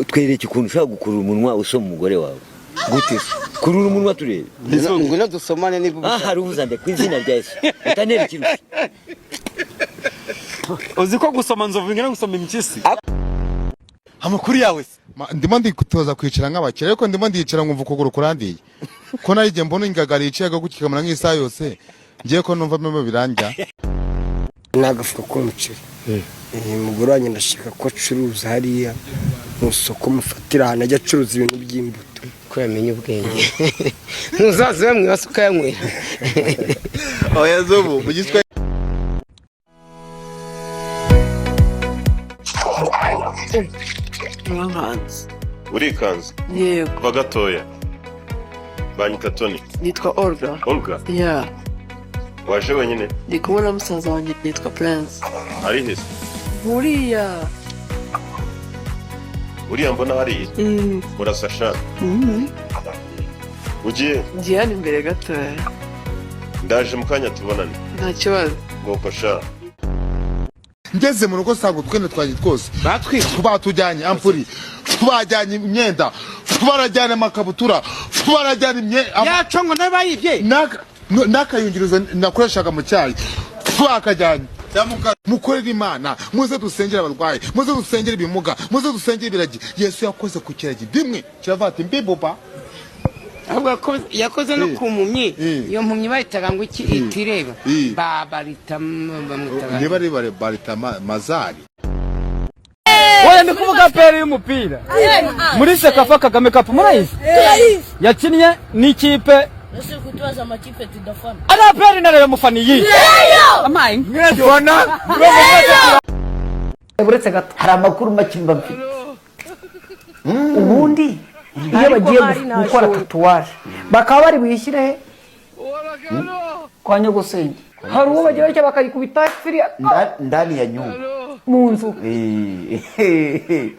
Twereke ukuntu ushobora gukurura umunwa usoma umugore wawe. Gute se? Kurura umunwa turebe. Ngwino dusomane niba ubishaka. Aha ruvuza nde ku izina rya Yesu. Utanera ikirushya. Uzi ko gusoma nzovu bingana gusoma impyisi. Amakuru yawe se? Ndimo nditoza kwicara nk'abakire, ariko ndimo ndicara nkumva ukuguru kurandiye, ko nayo igihe mbona ingagari yicaye agagukikamara nk'isaha yose, ngiye ko numva memo birandya. Ni agafuka k'umuceri. Umugore wanjye ndashaka ko acuruza hariya mu isoko, mufatira ahantu ajya acuruza ibintu by'imbuto. Ko yamenye ubwenge, ntuzaze wamwibase ukayanywera. Oya zobu mu giswahili. Urankanze. Urikanze? Yego. Kuva gatoya banyita Tony. Nitwa Olga. Olga? Yeah. Waje wenyine? Ndi kumwe na musaza wanjye nitwa Prince. Ari he se? Buriya. Uriya mbona hariya? Murasa sha. Ugiye? Ngiye hano imbere gatoya. Ndaje mu kanya tubonane. Nta kibazo. Nuko sha. Ngeze mu rugo nsanga utwenda twanjye twose batujyanye, ampuri bajyanye imyenda, barajyana amakabutura, barajyana imyenda Yaco ngo nabayibye. N'akayungirizo nakoreshaga mu cyayi bakajyanye. Mukorere Imana, muze dusengere abarwayi, muze dusengere ibimuga, muze dusengere ibiragi. Yesu yakoze ku kiragi rimwe kiravuga ati mbibuba. Ahubwo yakoze no ku mpumyi. Eh. Iyo mpumyi bayitaga ngo iki itireba? Eh. Babarita bamwitaga Niba ari barita mazari. Oya, ndi kuvuga peri y'umupira muri CECAFA Kagame Cup, murayizi, yakinnye n'ikipe. Ese kutubaza amakipe tudafana? Ari APR na Rayon, mufana iyi amaye. Uretse gato, hari amakuru make mba mfite. Ubundi iyo bagiye gukora tatouage bakaba bari buyishyire he? Kwa nyogosenge hari uwo bagira batya bakayikubita firiya. Ndani ya nyumba. Mu nzu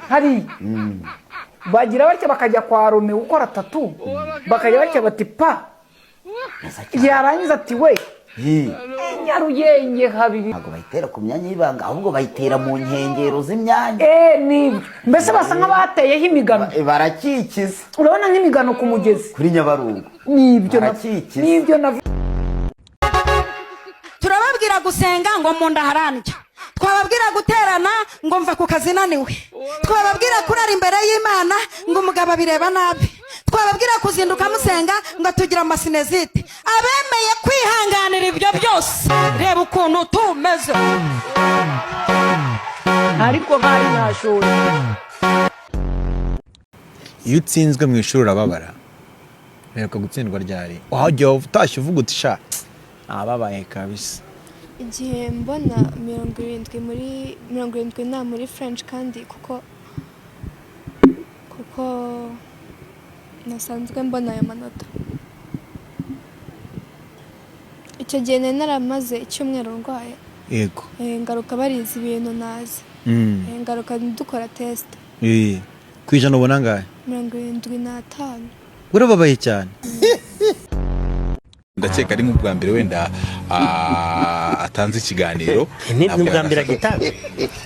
hariya bagira batya bakajya kwa Rome gukora tattoo, bakajya batya bati pa, yarangiza ati we Nyarugenge habiri. Ntabwo bayitera ku myanya y'ibanga, ahubwo bayitera mu nkengero z'imyanya. Nibyo, mbese basa nk'abateyeho imigano. Barakikiza. Urabona nk'imigano ku mugezi. Kuri Nyabarongo. Nibyo Barakikiza. Nibyo na Turababwira gusenga ngo mu nda harandya, twababwira guterana ngo mva ku kazi naniwe, twababwira kurara imbere y'Imana ngo umugabo abireba nabi, twababwira kuzinduka musenga ngo tugira amasinezite. Abemeye kwihanganira ibyo byose, reba ukuntu tumeze. Ariko bari nashoye. Iyo utsinzwe mu ishuri urababara. Uheruka gutsindwa ryari, wajya utashye uvuga uti sha ababaye kabisa? Igihe mbona 70 muri 70 na muri French, kandi kuko nasanzwe mbona ayo manota, icyo gihe nari naramaze icyumweru ndwaye. Ngaruka barize ibintu nazi. Ngaruka dukora test. Ku ijana ubona angahe? 75. Urababaye cyane. Ndakeka ari nk'ubwa mbere wenda atanze ikiganiro. Ni ubwa mbere agitanga,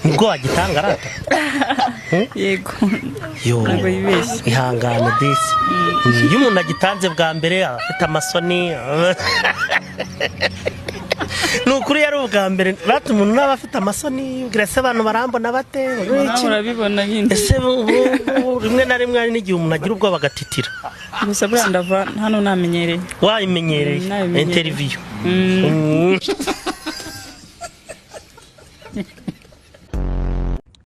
nibwo wagitanga arata. Yego. Yo. Ntabwo yibeshye. Ihangane disi, iyo umuntu agitanze bwa mbere aba afite amasoni. Ni ukuri yari ubwa mbere rata, umuntu naba afite amasoni, ubwira se abantu barambona bate? Nawe urabibona nyine. Ese rimwe na rimwe hari n'igihe umuntu agira ubwoba agatitira. Gusa buriya ndava hano namenyereye. Wayimenyereye? Nabimenyereye. Interview.